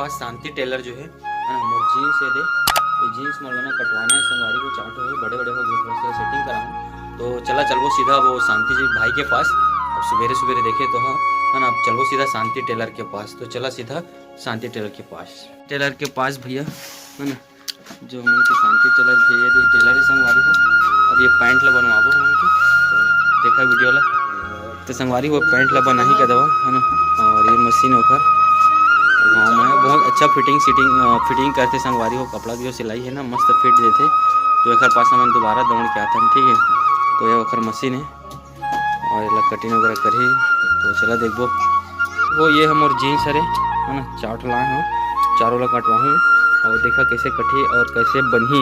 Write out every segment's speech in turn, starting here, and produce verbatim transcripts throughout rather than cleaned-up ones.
शांति Taylor जो है, है ना, मोर जीन्स ये दे, ये जीन्स मोला ना कटवाना है संगवारी हो, चार ठो है, बड़े बड़े हो गए, थोड़ा सा सेटिंग कराऊँ। तो चला चलबो सीधा वो शांति जी भाई के पास। अब सुबेरे सुबेरे देखे तो हाँ, है ना, अब चलबो सीधा शांति टेलर के पास। तो चला सीधा शांति टेलर के पास, टेलर के पास भैया, है ना, जो हमन के शांति टेलर भैया दे टेलर है संगवारी हो। अब ये पैंट ला बनवाबो हमन के, तो देखा वीडियो ला। तो संगवारी हो पैंट ला बनाही का दवा, है ना, और ये मशीन ओकर गाँव में है, बहुत अच्छा फिटिंग सीटिंग, अ, फिटिंग करथे संगवारी हो। कपड़ा जो सिलाई है ना मस्त फिट देथे। तो एकर पास हमन दोबारा दौड़ के आथन, ठीक है। तो ये ओकर मशीन है और एला कटिंग वगैरह करही, तो चला देखबो। वो ये हमर जीन्स हरे, है ना, चार ठो लाए हव, चारों ला कटवाहूँ और देखा कैसे कटही और कैसे बनही,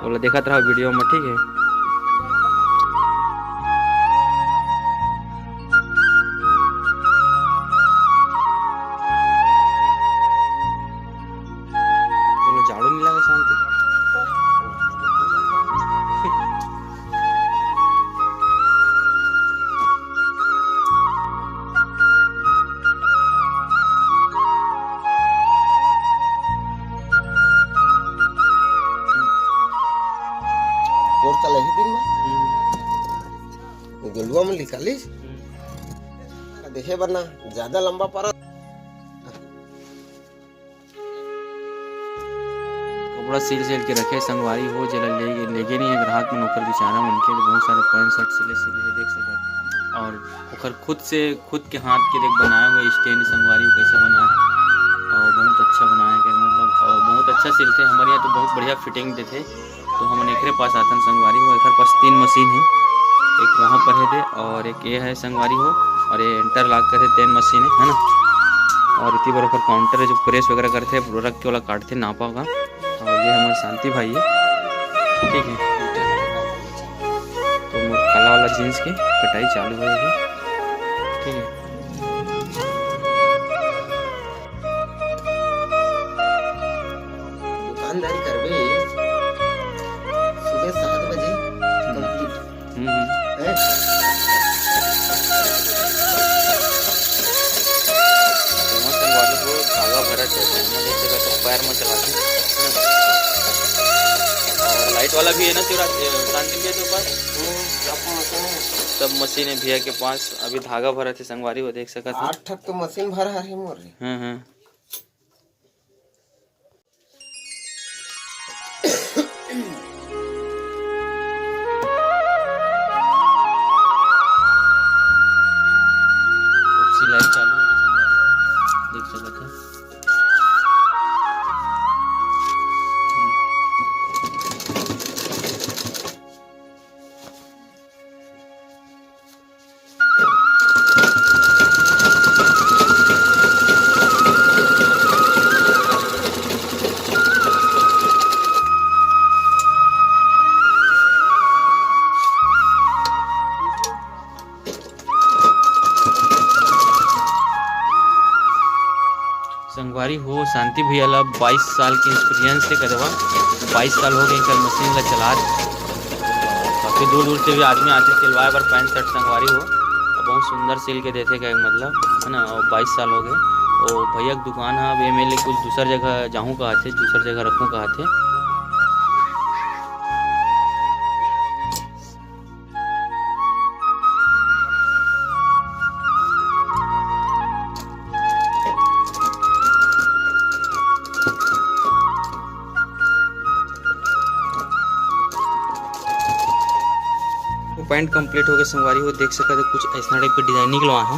ओला देखत रहा वीडियो में, ठीक है। बोलो, झाड़ू नहीं लगा शांति? पोर चला ही दिन में। हम्म। गोलुआ में निकालिस। हम्म। देखे बर ना, ज्यादा लंबा पारा। कपड़ा सिल सिल के रखे संगवारी हो, जेला ले, लेगे नहीं है ग्राहक मन, ओकर बेचारा मन के बहुत सारे पैंट शर्ट सिले सिले है, देख सकत। और ओकर खुद से, खुद के हाथ के देख बनाए हुए स्टैंड संगवारी हो, कैसे बनाए है और बहुत अच्छा बनाए है, मतलब, और बहुत अच्छा सिलथे। हमारे यहाँ तो बहुत बढ़िया फिटिंग देथे, तो हमन एकरे पास आथन संगवारी हो। एकर पास तीन मशीन है, एक वहाँ पर है दे और एक ये है संगवारी हो, और ये इंटरलॉक करे तेन मशीन है, है ना। और इति बर ओकर काउंटर है, जो प्रेस वगैरह करथे, रख के ओला काटथे, नापा का। और ये हमारे शांति भाई है, ठीक है। तो मोर काला वाला जीन्स के कटाई चालू हो गई, ठीक है। दुकानदारी करबे सुबह सात बजे complete। हम्म, हम्म। हैं? तो मस्त वाली को धागा भरा थे, तो मैं देख सका तो पैर में चला के, है ना? और लाइट वाला भी है ना शिवराज, ए, शांति भैया के पास। हम्म, आपको होता है। सब मशीन है भैया के पास। अभी धागा भरा थे संगवारी, वो देख सकत हो। आठ ठक तो मशीन भरा है मोर रे। हाँ, हाँ। अब सिलाई चालू हो गई संगवारी, देख सकत हो। संगवारी हो, शांति भैया ला बाईस साल के experience हे कदवा, बाईस साल हो गए एकर मशीन ला चलात। काफ़ी दूर दूर से भी आदमी आथे सिलवाए बर पैंट शर्ट संगवारी हो, और बहुत सुंदर सिल के देथे का मतलब, है ना। और बाईस साल हो गए, वो भैया के दुकान है, अब एम एल ए कुछ दूसर जगह जाहूँ कहा थे, दूसर जगह रखूँ कहा थे। वो पैंट complete हो गए संगवारी हो, देख सकत हो कुछ ऐसा type के design निकलवा है,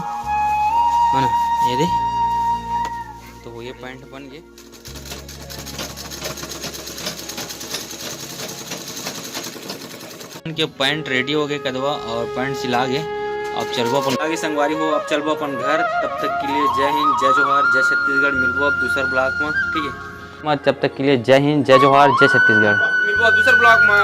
है ना, ये दे। तो वो ये पैंट बन गए। के पैंट ready हो गए कदवा और पैंट सिला गए। अब चलबो अपन आगे संगवारी हो, अब चलबो अपन घर। तब तक के लिए जय हिंद, जय जोहार, जय छत्तीसगढ़। मिलबो अब दूसर vlog में, ठीक है। तब तक के लिए जय हिंद, जय जोहार, जय छत्तीसगढ़। मिलबो अब दूसर vlog में।